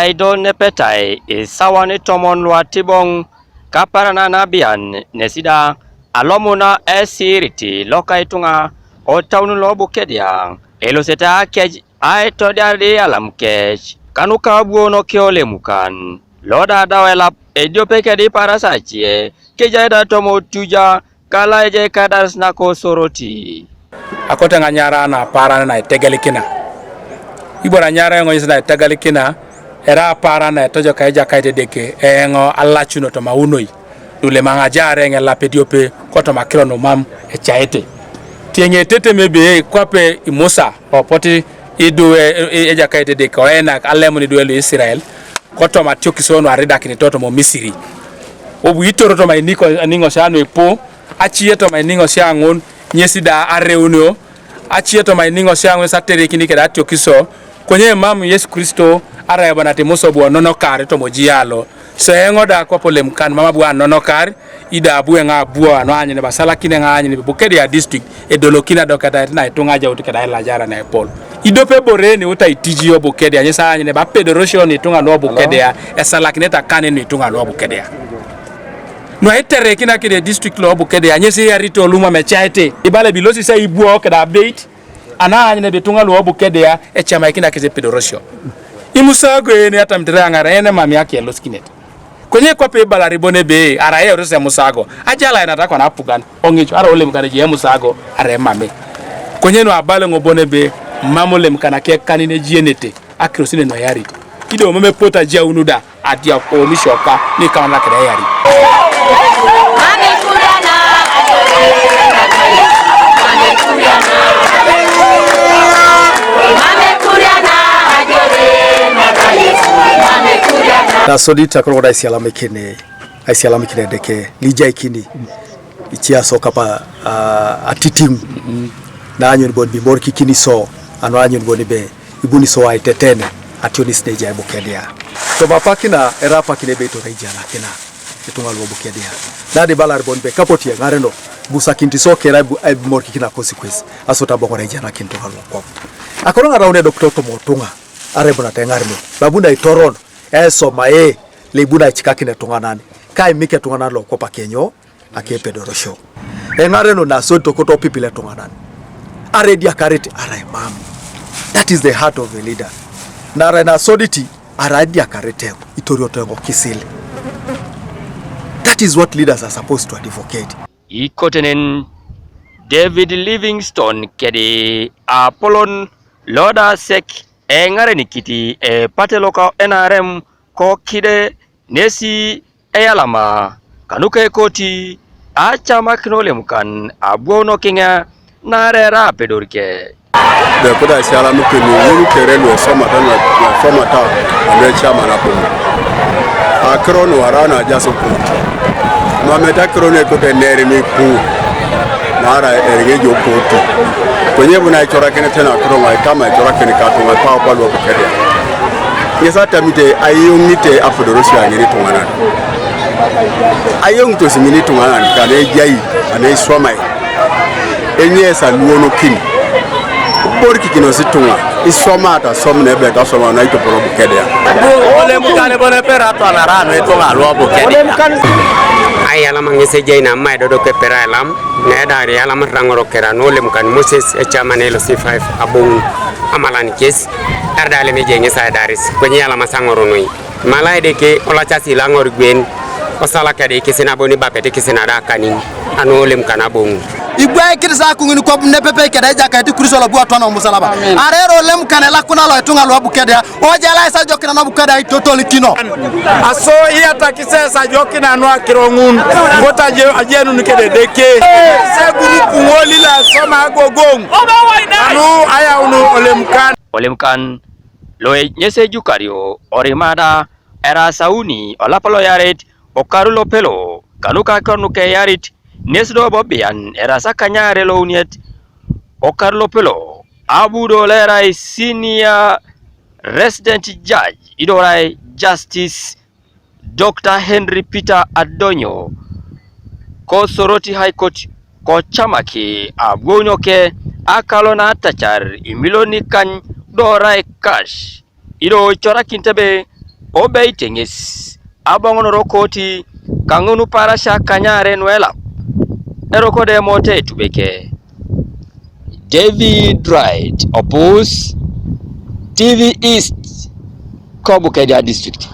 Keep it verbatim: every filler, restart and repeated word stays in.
Idol nepetai isawan itomon luatiboŋ kaparan nabian nesi da alomuna esirit loka ituŋa otaun lo Bukedea elosete akec aitodiar dialam kec kanuka abuonok olemukan. Lo da adau elap ediope kedi iparas acie kejai da tomo tuja kala ejai kadaris nako Soroti. Akote ŋanyara na aparan na itegelikina. Ibore anyara eoŋ ŋesi na itegelikina, era aparan na etojoka Ejakait Edeke eoŋ alacuno toma unoi, nulem aŋajaar eoŋ elap ediope kotoma akiro numam ecaete. Tieŋ etetem ebe kwape i Musa opot idu e, e, Ejakait Edeke oenak alemun idwe lu Isirael, kotoma atiokisio nu aridakinit toma Misiri. Obu itoro toma iniko- aniŋosia nu ipu, acie toma iniŋosia ŋun, ŋesi da areunio, acie toma iniŋosia ŋun esaterekini keda atiokisio, konye mam Yesu Kristo, arai ebonat Musa bu ononokar toma ojiyalo. So eoŋ da kwape olemukan mam abu anonokar, ida abu eoŋ abu anu aanyun ebe asalakin eoŋ aanyun ebe Bukedea district, edolokin adoketait na ituŋa ajaut keda ilajara na epol. Idiope ebore ni uta itiji o Bukedea, ŋesi aanyun ebe apedorosio nu ituŋa lu o Bukedea, esalakinete akanin nu ituŋa lu o Bukedea. Nu aiterekina kede district lo o Bukedea, ŋesi iyarite olumam ecaete, ibala ebe ilosi isai ibwo keda abeit, anu aanyun ebe ituŋa lu o Bukedea, ecamaikin akec epedorosio. Imusago ene atamit aŋar ene mam ake elosikinet. Konye kwape ibalari bon ebe, arai eyaut emusago, ajalaenat kwana apugan, oŋic, arai olemukan ejai emusago, arai emame. Konye nu abala eoŋ bon ebe, mam olemukan akekanin ejienete, akirosi ne nu eyarit. Ido mam epot ajaun da, adiak komisioka, nu ikamanara keda eyarit. Nasodit akoro da aisialamikin, aisialamikin Edeke, lijaikini, icie so kapa, ah, atitiŋ, naanyun bon ebe imorikikini so, anu aanyun bon ebe, ibuni so aitetene, ationis ne ejai Bukedea. Toma apak na, erai apak na ebe itor aijanakina ituŋa lu o Bukedea. Na da ibalar bon ebe, kapotu eŋareno, ibusakinit so kere aibu-, aimorikikina consequence, asot aboŋor aijanakin ituŋa lu okwap. Akoro ŋaraun edokito toma ituŋa, arai ebunat eŋareno, lo abu na itoron, esoma, e, lo ibu na icikakin etuŋanan, kaimik etuŋanan lo okwap akenyo, akepedorosio. Eŋareno nasodit tokot opipil etuŋanan. Arai ediakarit, arai mam. That is the heart of a leader. Naarai nasodit, arai ediakarit eoŋ, itorioto eoŋ okisil. That is what leaders are supposed to advocate. Ikote nen David Livingstone kede apolon lo da sek eŋarenikit epate loka N R M kokide nesi eyalama kanuka ekoti acamakin olemukan abuonokiŋa naarai erai apedor ke. Bekuda sialamikin ŋun kere lu esomata, lu esomata, anu ecaman apolon. Akiro nu arai na ajaas okot. Mamete akiro nu ekote nerin ipu. Naarai eriŋa ejo okot. Konye bu na icorakinete nakiro ŋai kama icorakin katuŋa papa lu o Bukedea. Ŋes atamite ayoŋite apedorosio aŋin ituŋanan. Ayoŋitos ŋin ituŋanan kana ejai, kana iswamai. Enyesa luonokin. Iborikikinos ituŋa. Iswamata som nebe tasoma naitopolo Bukedea. Bu olemukan bon epera atwanara nu ituŋa lu o Bukedea. Aiyalama ŋes ejai namam edodok epera elam. Nedar iyalamar da ŋorokera nu olemukan Moses ecaman L C five aboŋu amalan kes, dar da alem ejai ŋes aidaris, konye iyalamasi aŋor noi. Mala Edeke olacasi lo aŋor gwen, osalak Edeke kesi nabo nibapet kesi nada akanin, anu olemukan aboŋu. Ibwaikinit sa akuŋin kwap nepepe keda Ejakait Kristo lobu atwana omusalaba. Amen. Arai ere olemukan elakuna lo ituŋa lu o Bukedea, Ojalai esajokina nabu kada aitotolikino. Aso iyatakis esajokina nu akiro ŋun, kota aje-, ajenun kede Edeke. Ese gurupu ŋol lo asoma agogoŋ. Anu ayaun olemukan. Olemukan lo ŋes ejukario orimada erasauni olap loyaret okaru lopelo kanuka akiro nukeyarit nes do bobian erasa kanyare louniet okaru lopelo abu do lerai senior resident judge idorai Justice Doctor Henry Peter Adonyo ko Soroti High Court kocamaki abwounio ke akalo na atachar imilioni kany dorai cash ido icorakinit ebe obeit ŋes aboŋonoro koti kaŋun parasia kanyare nuelap. Eroko de emote etubeke. David Wright Opus, T V East, Kobukedia District.